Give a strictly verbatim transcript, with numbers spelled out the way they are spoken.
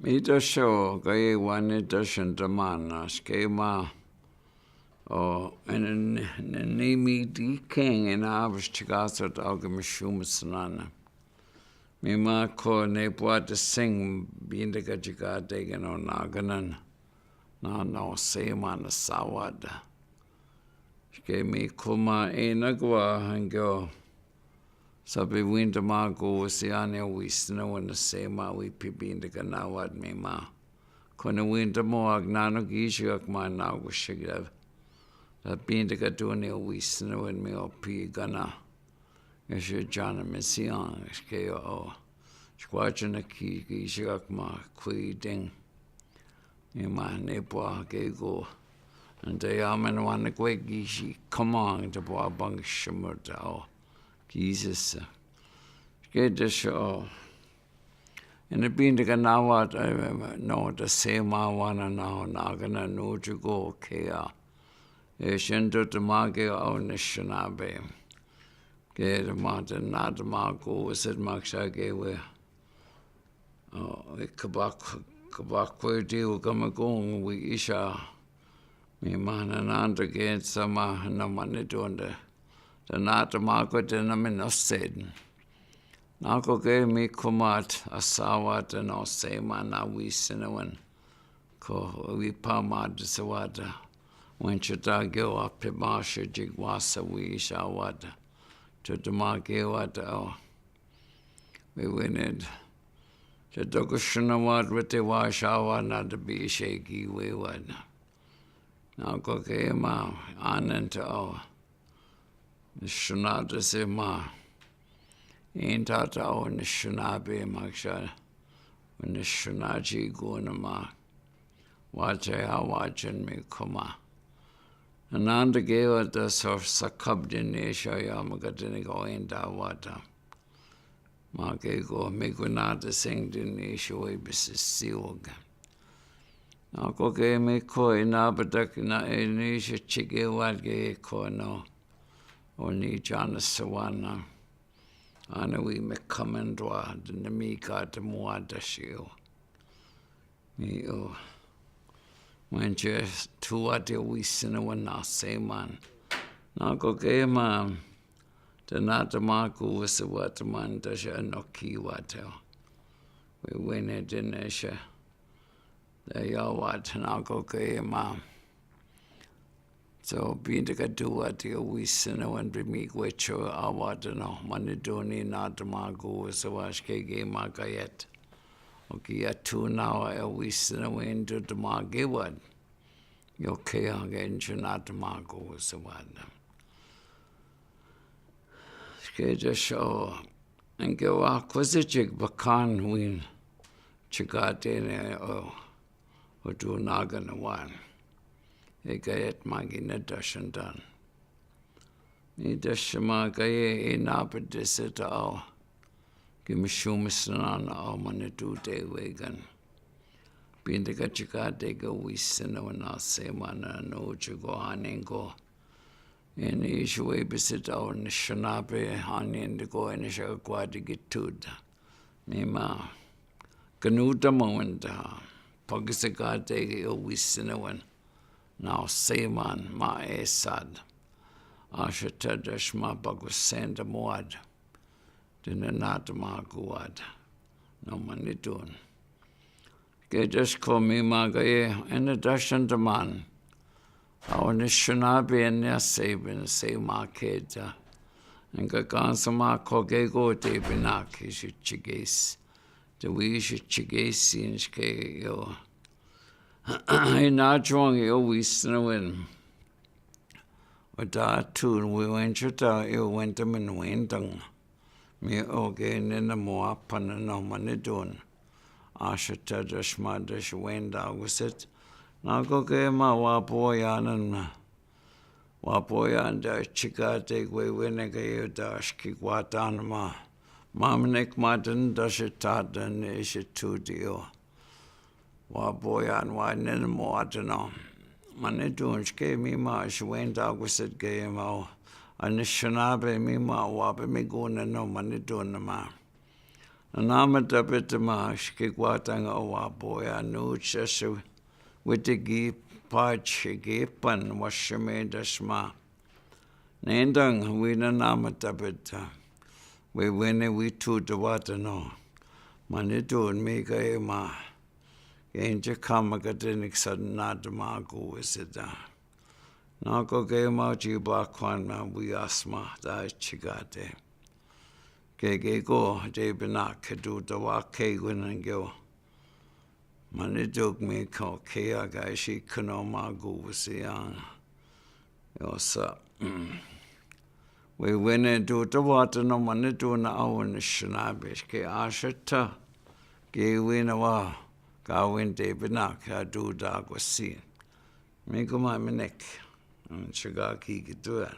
Ita so, kaie wane ta senta mana, skema. O, ene, ne, ne, ne mi di keng ena avis chikaso ta oke mi shumis nana. Mi ma ko ne pwata seng binda ka chikate ke no nakanan. Na no se mana sawada. Ske mi kuma ena kwa hangyo. Sabi winda ma ko wasi ane wisna wana se ma wi pipinda ka nawad mi ma. Kona winda mo ak nano kishi ak ma na ko shigla. La pinda ka tuni wisna wan mi o pi gana. Ese jana mesian, ske o. Shkwacha na ki, kishi ak ma kwi ding. Ni ma ne pwa ke ko. Anta ya men wan kwe kishi, come on, ta pwa bang shimur ta o. Jesus. Ke ta so. Ene pinda ka nawad, eh, no, ta se ma wana na, na kana no to go ke a. E sento ta ma ke o ne shanabe. Ke ta ma ta na ta ma ko, set ma ksa ke we. O, e kabak, kabak kwe ti u kama kong wi isha. Mi mana nanda ke sama na mane donde. Ta na ta ma ko te na mi no sed. Na ko ke mi kumat asawa ta no se mana wi sinawan. Ko wi pa ma ta sawata. Wen chata ke wa pe ma she jig wasa wi isha wata. To ta ma ke wata o. We wined. Te toko shunawad wete wa shawa na te bi sheki we wad. Na ko ke ma anan ta o. Nishunata se ma. Intata o nishuna be maksha. Nishuna chi guna ma. Wacha ya wachan mi kuma. Ananda geva ta so sakab din nisha ya makatini ko inda wata. Ma ke ko mi kunata sing din nisha we bisisiwag. Na ko ke mi ko ina batak na inisha chige wad ke ko no. O ni jana sawana. Ana wi me kamendwa din mi ka ta muata shiw. Mi o. Mwenche tuwate wisina wana seman. Na ko ke ma. Te na ta ma ku wasa wata man ta sha no ki wata. We wene dene sha. Te ya wata na ko ke ma. So, pinda ka tuwate wisina wan bi mi kwe cho a wata no. Mane doni na ta ma ku wasa wash ke ge ma ka yet. Oki ya tu na wa e wisina wan tu ta ma ge wad. Yo ke a ge nchu na ta ma ku wasa wata. Ke ja sho. Nge wa kwasi chik bakan win. Chikate ne o. O tu na gana wan. E ka yet ma gina dashandan. Ni dashama ka ye e na pa dese ta o. Ki mi shumi sanana o mane tu te wegan. Pinda ka chikate ka wisina wana semana no chiko haningo. Ene isha we bisita o nishanape hanin diko ene shaka kwati gituda. Ni ma kanuta ma wanta. Pagisakate o wisina wan. Na o seman ma e sad. Asha tadash ma pakusenta muad. Dina nata ma kuwad. No manitun. Ke dash ko mi ma ka ye, ene dashan taman. Awa nishanape ene a se bin se ma keta. Nge kansa ma ko ke ko te binak ishi chikes. Te wi ishi chikes inshke yo. Ina chwang yo wisna wen. Wata tun wi wen chata yo wen tamin wen tang. Mi oge nina mo apana no manidun. Asha tadash ma dash wenda wisit. Na ko ke ma wa boyanan ma. Wa boyan da chikate gwe wene ke yo dash kikwatan ma. Maminik matan dash tadan ishi tudio. Wa boyan wa nina mo atano. Manidun shke mi ma shwenda wisit ke ma. Anishanape mi ma wa pe mi guna no manidun ma. Nanamatapeto ma, sikekwatange o wa poya nucha si witiki pache ke pan wa simedas ma. Nendang wi nanamatapeto. Wi wene wi tuta watano. Manito mi kae ma. Ke nje kama katenik sa nata ma ku wisita. Nako ke ma ji ba kwan ma wi asma da chikate. Ke ke ko de bina ke tuta wa ke winan ke o. Manituk mi ko ke a ka si kano ma ku wisiang. Yo sa. Wi wene tuta watano manituk na awen sinabi ke asita. Ke wina wa ka win de bina ka tuta ko si. Mi ko ma minek. Chika ki kitua.